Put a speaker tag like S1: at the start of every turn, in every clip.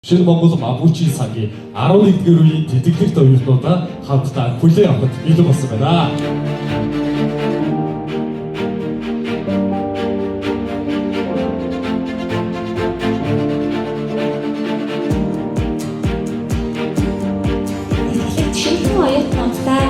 S1: Шинэ Монгол Мабучи сангийн 11-р үеийн тэтгэлэгт оюутнуудаа хамтдаа хүлээн авахд бэлэн болсон байна.
S2: Тэтгэлэгт шинэхэн оюутнуудаа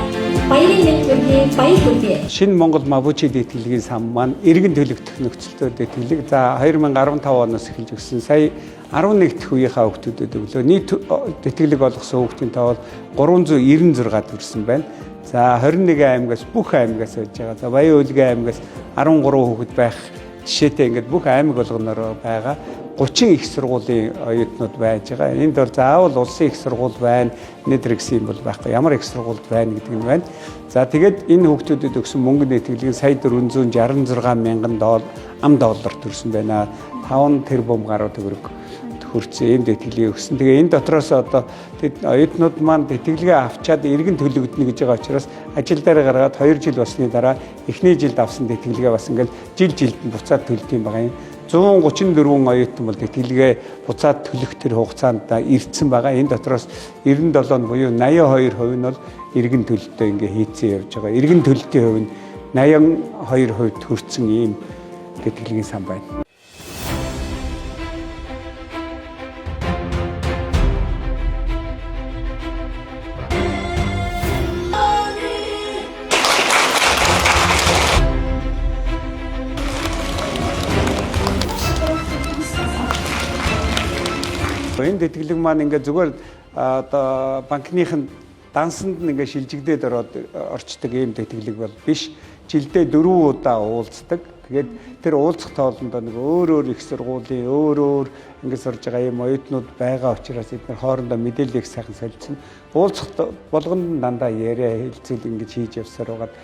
S2: баярын мэнд хүргэе, баяр хүргэе.
S3: Шинэ Монгол Мабучи тэтгэлгийн сан маань эргэн төлөгдөх нөхцөлтэй тэтгэлэг. За 2015 оноос эхэлж өгсөн. Сая 11 дэх үеийнхаа хүүхдүүдэд өглөө. Нийт тэтгэлэг олгосон хүүхдийн тоо бол 396 төрсэн байна. За 21 аймагаас бүх аймагаас байж байгаа. За Баян-Өлгөн аймагаас 13 хүүхэд байх жишээтэй ингээд бүх аймаг болгоноор байгаа. 30 их сургуулийн оюутнууд байж байгаа. Энд бол заавал улсын их сургууль байна, нэтэр гэсэн юм бол байхгүй. Ямар их сургуульд байна гэдэг нь байна. За тэгээд энэ хүүхдүүдэд өгсөн мөнгөний тэтгэлэг нь сая 466 мянган доллар ам доллар төрсэн байна. 5 тэрбум гаруй төгрөг хүрсэн ийм тэтгэлгийг өгсөн. Тэгээ энэ дотроос одоо тэд оюутнууд маань тэтгэлгээ авчаад эргэн төлөгдөнө гэж байгаа учраас ажил дээр гаргаад 2 жил болсны дараа эхний жилд авсан тэтгэлгээ бас ингээл жил жилд нь буцаад төлдөг юм байгаа юм. 134 оюутан бол тэтгэлгээ буцаад төлөх тэр хугацаанд ирсэн байгаа. Энэ дотроос 97 нь буюу 82% нь бол эргэн төлөлтөө ингээ хийцэн явж байгаа. Эргэн төлөлтийн хувь нь 82% хүрсэн ийм тэтгэлгийн сан байна. Энэ тэтгэлэг маань ингээ зүгээр одоо банкных нь дансанд нь ингээ шилжигдээд ороод орчдөг ийм тэтгэлэг бол биш. Жилдээ 4 удаа уулздаг. Тэгээд тэр уулзах тоолондоо нэг өөр өөр их сургуулийн өөр өөр ингэ сурж байгаа ийм оюутнууд байгаа учраас эдгээр хоорондоо мэдээлэл их сайхан солилцсон. Уулзах болгонд нь дандаа яриа хэлцэл ингэж хийж явсаар байгаад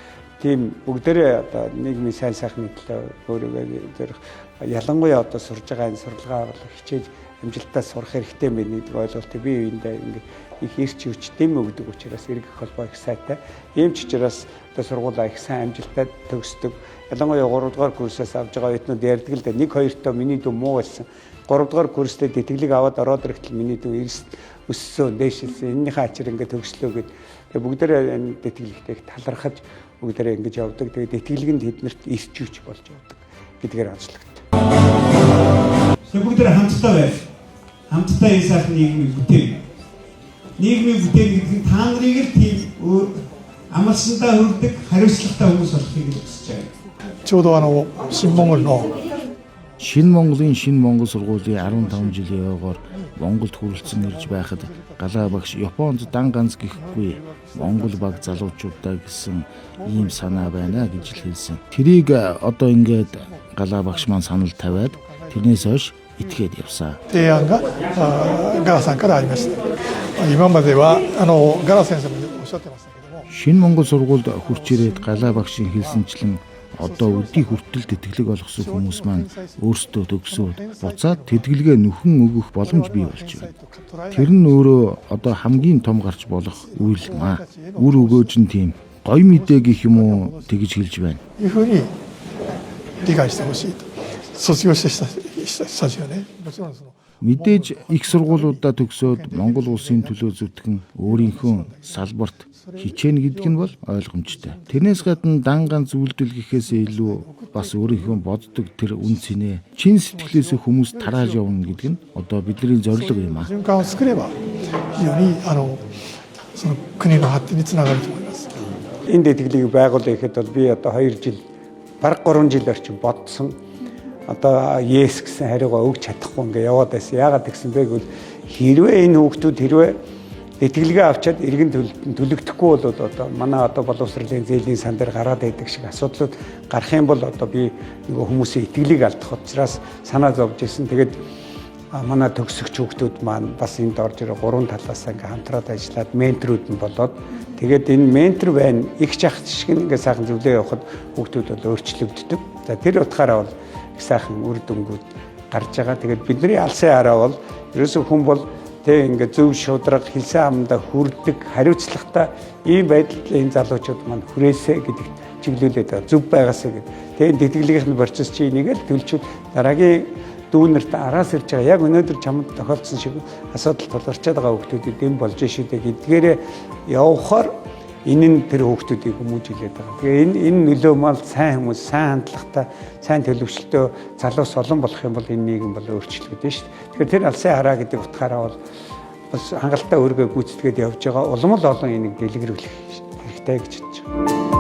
S3: тийм бүгдээрээ одоо нийгмийн сайн сайхны төлөө өөрийгөө зэрэг ялангуяа одоо сурж байгаа энэ сурлагаа бол хичээж амжилттай сурах хэрэгтэй байна гэдэг ойлголтыг би үүндээ ингээд их эрч хүч дэм өгдөг учраас эргэх холбоо их сайтай. Ийм ч учраас одоо сургуулаа их сайн амжилттай төгсдөг. Ялангуяа 3 дугаар курсаас авж байгаа оюутнууд ярьдаг л да 1 2-тоо миний дүү муу байсан. 3 дугаар курстэй тэтгэлэг аваад ороод ирэхдээ миний дүү эрс өссөн, дээшилсэн. Эннийхээ ачаар ингээд төгслөө гэд. Тэгээ бүгдээрээ энэ тэтгэлэгтэй их талархаж бүгдээрээ ингэж явдаг. Тэгээ тэтгэлэг нь тэднэрт эрч хүч болж явдаг гэдгээр онцлогддог.
S4: Тэгээ бүгдээр хамтдаа байв. Хамтдаа энэ сайхан нийгмийг бүтээн. Нийгмийг бүтээн гэдэг нь та нарыг л тийм амарсандаа хүрдэг хариуцлагатай хүмүүс болохыг л хүсэж байгаа.
S5: ちょうどあの新モンゴルの
S6: Шинэ Монголын Шинэ Монгол сургуулийн 15 жилийн ойгоор Монголд хүрэлцэн ирж байхад Галаа багш Японд дан ганц гэхгүй Монгол баг залуучуудаа гэсэн ийм санаа байна гэж л хэлсэн. Тэрийг одоо ингээд Галаа багш маань санал тавиад тэрнээс хойш итгээд явсан.
S5: 提案がガラさんからありました。今まではあのガラ先生もおっしゃってましたけども。
S6: Шинэ Монгол сургуульд хурч ирээд Галаа багшийн хэлсэнчлэн одоо өдий хүртэл тэтгэлэг олгосон хүмүүс маань өөрсдөө төгсөөд буцаад тэтгэлгээ нөхөн өгөх боломж бий болж байна. Тэр нь өөрөө одоо хамгийн том гарч болох үйл юм аа. Үр өгөөж нь тийм гоё мэдээ гэх юм уу тэгж хэлж байна.
S5: いうふうに理解してほしいと。卒業した人たちがね、もちろんその
S6: Мэдээж их сургуулиудаа төгсөөд Монгол улсын төлөө зүтгэн өөрийнхөө салбарт хичээнэ гэдэг нь бол ойлгомжтой. Тэрнээс гадна дан ганц үйлдэл гэхээс илүү бас өөрийнхөө боддог тэр үн цэнэ чин сэтгэлээсээ хүмүүс тарааж явна гэдэг нь одоо бидний зорилго юм аа.
S5: 循環を作れば非常にあのその国の発展につながると思います。
S3: Энэ тэтгэлгийг байгуулъя гэхэд бол би одоо 2 жил бараг 3 жил орчим бодсон. Одоо yes гэсэн хариугаа өгч чадахгүй ингээ яваад байсан. Яагаад гэсэн бэ гэвэл хэрвээ энэ хүүхдүүд хэрвээ тэтгэлгээ авчаад эргэн төлөгдөхгүй бол одоо манай одоо боловсролын зээлийн сан дээр гараад байдаг шиг асуудлууд гарах юм бол одоо би нөгөө хүмүүсийн итгэлийг алдах учраас санаа зовж ирсэн. Тэгээд манай төгсөгч хүүхдүүд маань бас энд орж ирээ гурван талаас ингээ хамтраад ажиллаад менторуд нь болоод тэгээд энэ ментор байна их чах шиг ингээ сайхан зөвлөө явахад хүүхдүүд бол өөрчлөгддөг. За тэр утгаараа бол их сайхан үр дүнгууд гарч байгаа. Тэгээд бидний алсын хараа бол ерөөсөө хүн бол тэг ингээ зөв шударга хэлсэн амдаа хүрдэг хариуцлагатай ийм байдалд энэ залуучууд маань хүрээсэ гэдэгт чиглүүлээд байгаа. Зөв байгаасаа гэд. Тэгээд тэтгэлгийнх нь процесс чи энийг л төлчүүд дараагийн Дүүнерт араас ирж байгаа яг өнөөдөр чамд тохиолдсон шиг асуудал тулгарчаад байгаа хүүхдүүдэд дэм болж шүү дээ гэдгээрээ явхаар энэ нь тэр хүүхдүүдийг хүмүүжүүлээд байгаа. Тэгээ энэ нөлөө мал сайн хүмүүс, сайн хандлагатай, сайн төлөвшлөлтөө залуус олон болох юм бол энэ нийгэм бол өөрчлөгдөн шүү дээ. Тэгэхээр тэр алсын хараа гэдэг утгаараа бол бас хангалттай өөргөө гүйцэтгээд явж байгаа. Улам л олон энийг дэлгэрүүлэх хэрэгтэй гэж бодож байгаа.